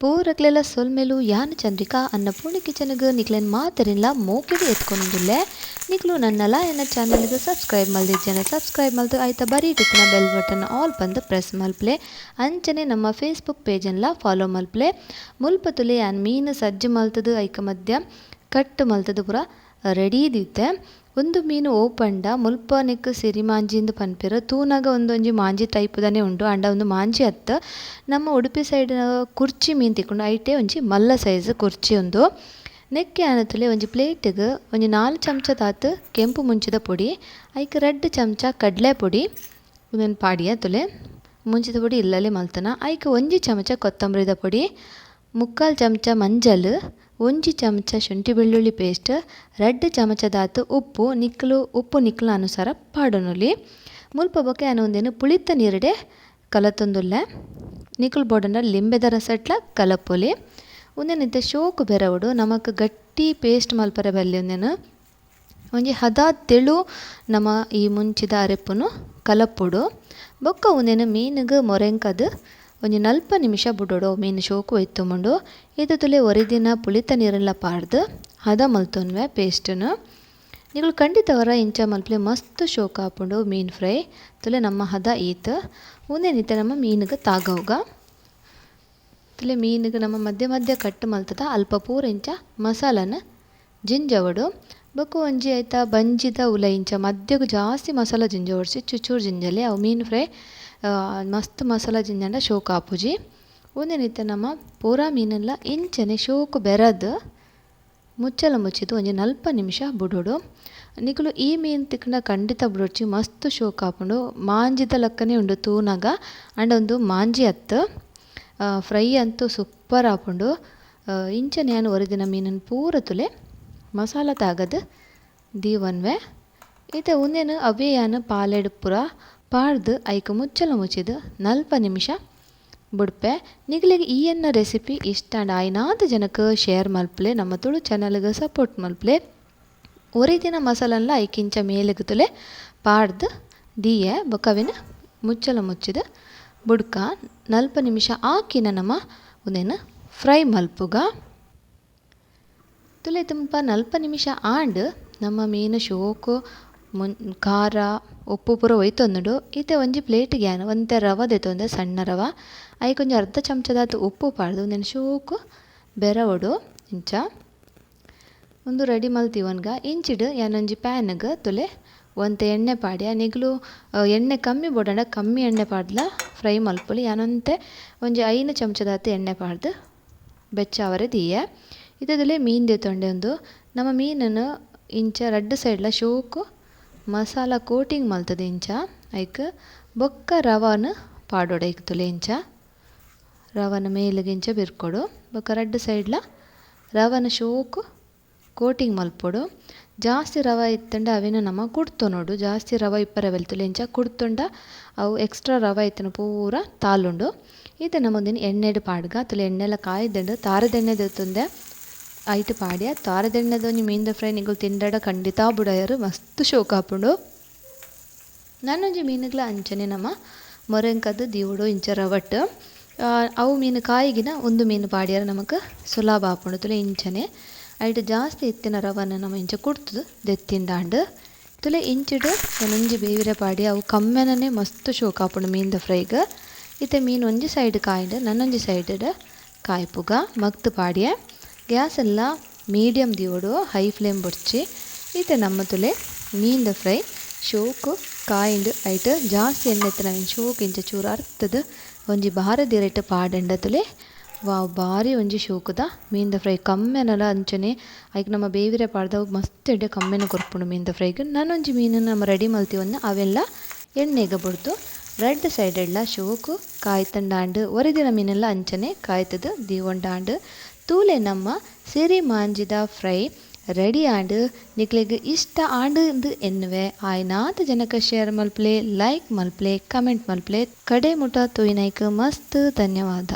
ಪೂರಕ್ಲೆಲ ಸೊಲ್ಮೆಲು ಯಾನ್ ಚಂದ್ರಿಕಾ ಅನ್ನಪೂರ್ಣ ಕಿಚನ್ಗ್ ನಿಕ್ಲೆನ್ ಮಾತೆರೆನ್ಲ ಮೋಕೆಡ್ ಎತ್ಕೊನೊಂದುಲ್ಲೆ. ನಿಕ್ಲು ನನ್ನಲ ಎನ್ನ ಚಾನೆಲ್ಗ್ ಸಬ್ಸ್ಕ್ರೈಬ್ ಮಲ್ದಿಜ್ಜಂಡ ಸಬ್ಸ್ಕ್ರೈಬ್ ಮಲ್ತ್ ಐತ ಬರಿಟಿತ್ತಿನ bell button all ಪಂದ್ ಪ್ರೆಸ್ ಮಲ್ಪುಲೆ. ಅಂಚನೆ ನಮ್ಮ ಫೇಸ್ಬುಕ್ ಪೇಜ್ನ್ಲ ಫಾಲೋ ಮಲ್ಪುಲೆ. ಮುಲ್ಪ ತೂಲೆ ಯಾನ್ ಮೀನ್ ಸಜ್ಜು ಮಲ್ತ್ದ್ ಐಕ್ ಮಧ್ಯ ಕಟ್ ಮಲ್ತ್ದ್ ಪೂರ ರೆಡಿ ದೀತೆ. ಉಂದು ಮೀನ್ ಓಪಂಡ ಮುಲ್ಪ ನೆಕ್ಕ್ ಸಿರಿಮಾಂಜಿಂದ್ ಪನ್ಪೆರ್. ತೂನಗ ಉಂದೊಂಜಿ ಮಾಂಜಿ ಟೈಪ್ ದಾನೆ ಉಂಡು ಆಂಡ ಉಂದು ಮಾಂಜಿ ಅತ್ತ್. ನಮ್ಮ ಉಡುಪಿ ಸೈಡ್ ಕುರ್ಚಿ ಮೀನ್ ತಿಕ್ಕುಂಡು ಐಟೇ ಒಂಜಿ ಮಲ್ಲ ಸೈಜ್ ಕುರ್ಚಿ ಉಂದು. ನೆಕ್ಕ್ ಯಾನ್ ತೂಲೆ ಒಂಜಿ ಪ್ಲೇಟ್ ಗ್ ಒಂಜಿ 4 ಚಮಚದಾತ್ ಕೆಂಪು ಮುಂಚಿದ ಪೊಡಿ ಐಕ್ 2 ಚಮಚ ಕಡಲೆ ಪೊಡಿ ಉಂದೆನ್ ಪಾಡಿಯೆ ತೂಲೆ. ಮುಂಚಿದ ಪೊಡಿ ಇಲ್ಲಲೆ ಮಲ್ತುನ ಐಕ್ 1 ಚಮಚ ಕೊತ್ತಂಬರಿದ ಪೊಡಿ, 3/4 ಚಮಚ ಮಂಜಲ್, 1 ಚಮಚ ಶುಂಠಿ ಬೆಳ್ಳುಳ್ಳಿ ಪೇಸ್ಟ್, 2 ಚಮಚದಾತ್ ಉಪ್ಪು, ನಿಕ್ಲು ಉಪ್ಪು ನಿಕ್ಲ್ನ ಅನುಸಾರ ಪಾಡೊನೊಲಿ. ಮುಲ್ಪ ಬೊಕ ಯಾನ್ ಉಂದೆನ್ ಪುಳಿತ ನೀರುಡೆ ಕಲತೊಂದುಲ್ಲೆ. ನಿಕುಲು ಬೋಡಂಡ ಲಿಂಬೆದ ರಸಟ್ಲ ಕಲಪೊಲಿ. ಉಂದೆನ್ ಇತ್ತೆ ಶೋಕು ಬೆರವುಡು ನಮಕ್ ಗಟ್ಟಿ ಪೇಸ್ಟ್ ಮಲ್ಪರೆ ಬಲ್ಲಿ. ಉಂದೆನ್ ಒಂಜಿ ಹದ ತೆಳು ನಮ ಈ ಮುಂಚಿದ ಅರೆಪುನು ಕಲಪೊಡು. ಬೊಕ್ಕ ಉಂದೆನ್ ಮೀನುಗ್ ಮೊರೆಂಕದ್ ಒಂಜಿ 40 ನಿಮಿಷ ಬುಡೊಡು. ಮೀನು ಶೋಕು ಒಯ್ತೊಂಬುಂಡು. ಇತ್ತೆ ತೂಲೆ ಒರಿದಿನ ಪುಳಿತ ನೀರೆಲ್ಲ ಪಾಡ್ದ್ ಹದ ಮಲ್ತೊನ್ವೆ ಪೇಸ್ಟ್ನು. ನಿಕುಲು ಖಂಡಿತವರ ಇಂಚ ಮಲ್ಪಲೆ ಮಸ್ತ್ ಶೋಕು ಆಪುಂಡು ಮೀನ್ ಫ್ರೈ. ತೂಲೆ ನಮ್ಮ ಹದ ಈತ್. ಉಂದೆನ್ ಇತ್ತೆ ನಮ್ಮ ಮೀನುಗ್ ತಾಗವುಗ. ತೂಲೆ ಮೀನುಗ್ ನಮ್ಮ ಮಧ್ಯ ಮಧ್ಯ ಕಟ್ ಮಲ್ತದ ಅಲ್ಪ ಪೂರ ಇಂಚ ಮಸಾಲನ್ ಜಿಂಜವೊಡು. ಬೊಕ್ಕ ಒಂಜಿ ಐತ ಬಂಜಿದ ಉಲ ಇಂಚ ಮಧ್ಯಗ್ ಜಾಸ್ತಿ ಮಸಾಲ ಜಿಂಜವೊಡ್ಚಿ, ಚುಚೂರು ಜಿಂಜಲೆ. ಅವು ಮೀನ್ ಫ್ರೈ ಮಸ್ತ್ ಮಸಾಲ ಜಿಂಜಂಡ ಶೋಕು ಆಪುಜಿ. ಉಂದೆನ್ ಇತ್ತೆ ನಮ್ಮ ಪೂರಾ ಮೀನೆಲ್ಲ ಇಂಚನೆ ಶೋಕು ಬೆರದ್ ಮುಚ್ಚಲ ಮುಚ್ಚಿದ್ ಒಂಜಿ 40 ನಿಮಿಷ ಬುಡೊಡು. ನಿಕುಲು ಈ ಮೀನ್ ತಿಕ್ಕಂಡ ಖಂಡಿತ ಬುಡೊಡ್ಚಿ, ಮಸ್ತ್ ಶೋಕು ಆಪುಂಡು. ಮಾಂಜಿದ ಲಕ್ಕನೆ ಉಂಡು ತೂನಗ, ಆಂಡ ಉಂದು ಮಾಂಜಿ ಅತ್ತ್. ಫ್ರೈ ಅಂತೂ ಸೂಪರ್ ಆಪುಂಡು. ಇಂಚನೆ ಯಾನ್ ಒರಿದಿನ ಮೀನನ್ ಪೂರ ತೂಲೆ ಮಸಾಲ ತಾಗದ್ ದೀವೊನ್ವೆ. ಇತ್ತೆ ಉಂದೆನ್ ಅವೇ ಯಾನ್ ಪಾಲೆಡ್ ಪೂರ ಪಾಡ್ದ್ ಐಕ್ ಮುಚ್ಚಲ ಮುಚ್ಚಿದ್ 40 ನಿಮಿಷ ಬುಡ್ಪೆ. ನಿಕ್ಲೆಗ್ ಈ ಎನ್ನ ರೆಸಿಪಿ ಇಷ್ಟ ಆಂಡ ಆಯಿನಾತ್ ಜನಕ್ ಶೇರ್ ಮಲ್ಪುಲೆ, ನಮ್ಮ ತುಳು ಚಾನೆಲ್ಗ್ ಸಪೋರ್ಟ್ ಮಲ್ಪುಲೆ. ಒರಿದಿನ ಮಸಾಲನ್ಲ ಐಕ್ ಇಂಚ ಮೇಲೆಗ್ ತೂಲೆ ಪಾಡ್ದ್ ದೀಯೆ. ಬೊಕ್ಕ ಅವೆನ್ ಮುಚ್ಚಲ ಮುಚ್ಚಿದ್ ಬುಡ್ಕ 40 ನಿಮಿಷ ಆಕಿನ ನಮ ಉಂದೆನ್ ಫ್ರೈ ಮಲ್ಪುಗ. ತುಲೆ ತುಲ್ಪ 40 ನಿಮಿಷ ಆಂಡ್ ನಮ್ಮ ಮೀನು ಶೋಕು ಖಾರ ಉಪ್ಪು ಪೂರ ಒಯ್ತೊಂದುಂಡು. ಇತ್ತೆ ಒಂಜಿ ಪ್ಲೇಟ್ಗ್ ಯಾನ್ ಒಂತೆ ರವೆ ದೆತ್ತೊಂದೆ, ಸಣ್ಣ ರವೆ. ಐಕ್ ಒಂಜಿ ಅರ್ಧ ಚಮಚದಾತ್ ಉಪ್ಪು ಪಾಡ್ದ್ ಉಂದೆನ್ ಶೋಕು ಬೆರವೊಡು ಇಂಚ. ಉಂದು ರೆಡಿ ಮಲ್ತಿವೊನ್ಗ ಇಂಚಿಡ್ ಯಾನೊಂಜಿ ಪ್ಯಾನ್ಗ್ ತುಲೆ ಒಂತೆ ಎಣ್ಣೆ ಪಾಡ್ಯ. ನಿಗುಲು ಎಣ್ಣೆ ಕಮ್ಮಿ ಬೋಡಂಡ ಕಮ್ಮಿ ಎಣ್ಣೆ ಪಾಡ್ದ್ಲ ಫ್ರೈ ಮಲ್ಪೊಲಿ. ಯಾನೊಂತೆ ಒಂಜಿ 5 ಚಮಚದಾತ್ ಎಣ್ಣೆ ಪಾಡ್ದ್ ಬೆಚ್ಚಾವರೆ ದೀಯೆ. ಇತ್ತೆ ಮೀನ್ ದೆತ್ತೊಂಡೆ. ಉಂದು ನಮ್ಮ ಮೀನನ್ನು ಇಂಚ ರಡ್ಡ್ ಸೈಡ್ಲ ಶೋಕು ಮಸಾಲ ಕೋಟಿಂಗ್ ಮಲ್ತದ ಇಂಚ. ಐಕ್ ಬೊಕ್ಕ ರವಾನ್ ಪಾಡೊಡು. ಐಕ್ ತುಲೆ ಇಂಚ ರವನ ಮೇಲ್ಗ್ ಇಂಚ ಬಿರ್ಕೊಡು. ಬೊಕ್ಕ ರಡ್ಡ್ ಸೈಡ್ಲ ರವನ ಶೋಕು ಕೋಟಿಂಗ್ ಮಲ್ಪೊಡು. ಜಾಸ್ತಿ ರವೆ ಇತ್ತಂಡ ಅವೆನ್ ನಮ ಕುಡ್ತೊನೊಡು. ಜಾಸ್ತಿ ರವೆ ಇಪ್ಪರೆ ಬಲ್ಲಿ. ಇಂಚ ಕುಡ್ತುಂಡ ಅವು ಎಕ್ಸ್ಟ್ರಾ ರವೆ ಇತ್ತಂಡ ಪೂರ ತಾಲುಂಡು. ಇತ್ತೆ ನಮ ಒಂದಿನ ಎಣ್ಣೆಡ್ ಪಾಡ್ಗ. ತುಲೆ ಎಣ್ಣೆಲ ಕಾಯ್ದುಂಡು. ತಾರದೆಣ್ಣೆ ದೆತ್ತೊಂದೆ ಐಟ್ ಪಾಡ್ಯ. ತಾರದೆಣ್ಣೆದ ಒಂಜಿ ಮೀನ್ದ ಫ್ರೈ ನಿಕುಲು ತಿಂಡಡ ಖಂಡಿತ ಬುಡಯರು, ಮಸ್ತ್ ಶೋಕು ಆಪುಂಡು. ನನೊಂಜಿ ಮೀನುಗ್ಲ ಅಂಚನೆ ನಮ ಮೊರೆಂಕದ್ ದೀವೊಡು ಇಂಚ ರವಟ್. ಅವು ಮೀನು ಕಾಯಿಗಿನ ಉಂದು ಮೀನು ಪಾಡ್ಯರ ನಮಕ್ ಸುಲಭ ಆಪುಂಡು. ತುಲೆ ಇಂಚನೆ ಐಟ್ ಜಾಸ್ತಿ ಇತ್ತಿನ ರವನ ನಮ ಇಂಚ ಕುಡ್ತುದು ದೆತ್ತಿಂದಾಂಡ್. ತುಲೆ ಇಂಚಿಡ್ ಒಂಜಿ ಬೇವಿರೆ ಪಾಡಿ. ಅವು ಕಮ್ಮೆನನೆ ಮಸ್ತ್ ಶೋಕು ಆಪುಂಡು ಮೀನ್ದ ಫ್ರೈಗ್. ಇತ್ತೆ ಮೀನು ಒಂಜಿ ಸೈಡ್ ಕಾಯಿಂಡ್ ನನೊಂಜಿ ಸೈಡ್ ಕಾಯ್ಪುಗ ಮಗ್ತ್ ಪಾಡ್ಯೆ. ಗ್ಯಾಸ್ ಎಲ್ಲ ಮೀಡಿಯಂ ದೀವೊಡು, ಹೈ ಫ್ಲೇಮ್ ಬೊಡ್ಚಿ. ಇತ್ತೆ ನಮ್ಮ ತುಲೆ ಮೀನ್ದ ಫ್ರೈ ಶೋಕು ಕಾಯಿಂಡ್. ಐಟ್ ಜಾಸ್ತಿ ಎಣ್ಣೆ ಇತ್ತಿನ ಶೋಕು ಇಂಚ ಚೂರು ಅರ್ತದ್ ಒಂಜಿ ಬಾರದಿರೆಟ್ ಪಾಡಂಡ ತುಲೆ ವಾವ್ ಬಾರಿ ಒಂಜಿ ಶೋಕುದ ಮೀನ್ದ ಫ್ರೈ. ಕಮ್ಮೆನಲ ಅಂಚನೆ ಐಕ್ ನಮ್ಮ ಬೇವಿರೆ ಪಾಡ್ದವು ಮಸ್ತ್ ಎಡ್ಡೆ ಕಮ್ಮೆನ ಕೊರ್ಪುಂಡು ಮೀನ್ದ ಫ್ರೈಗ್. ನನೊಂಜಿ ಮೀನನ್ನು ನಮ ರೆಡಿ ಮಲ್ತಿವೊಂದು ಅವೆಲ್ಲ ಎಣ್ಣೆಗೆ ಬುಡ್ದು ರಡ್ಡ್ ಸೈಡೆಡ್ಲ ಶೋಕು ಕಾಯ್ತಂಡಾಂಡ್. ಒರಿದಿನ ಮೀನೆಲ್ಲ ಅಂಚನೆ ಕಾಯ್ತದ್ ದೀವೊಂಡಾಂಡ್. ತೂಲೆ ನಮ್ಮ ಸಿರಿ ಮಾಂಜಿದ ಫ್ರೈ ರೆಡಿ ಆಂಡ್. ನಿಕ್ಲೆಗ್ ಇಷ್ಟ ಆಂಡ್ ಇಂದ್ ಎನ್ನುವೆ. ಆಯಿನಾತ್ ಜನಕ ಶೇರ್ ಮಲ್ಪುಲೆ, ಲೈಕ್ ಮಲ್ಪುಲೆ, ಕಮೆಂಟ್ ಮಲ್ಪುಲೆ. ಕಡೆ ಮುಟ ತೂಯಿನೈಕ್ ಮಸ್ತ್ ಧನ್ಯವಾದ.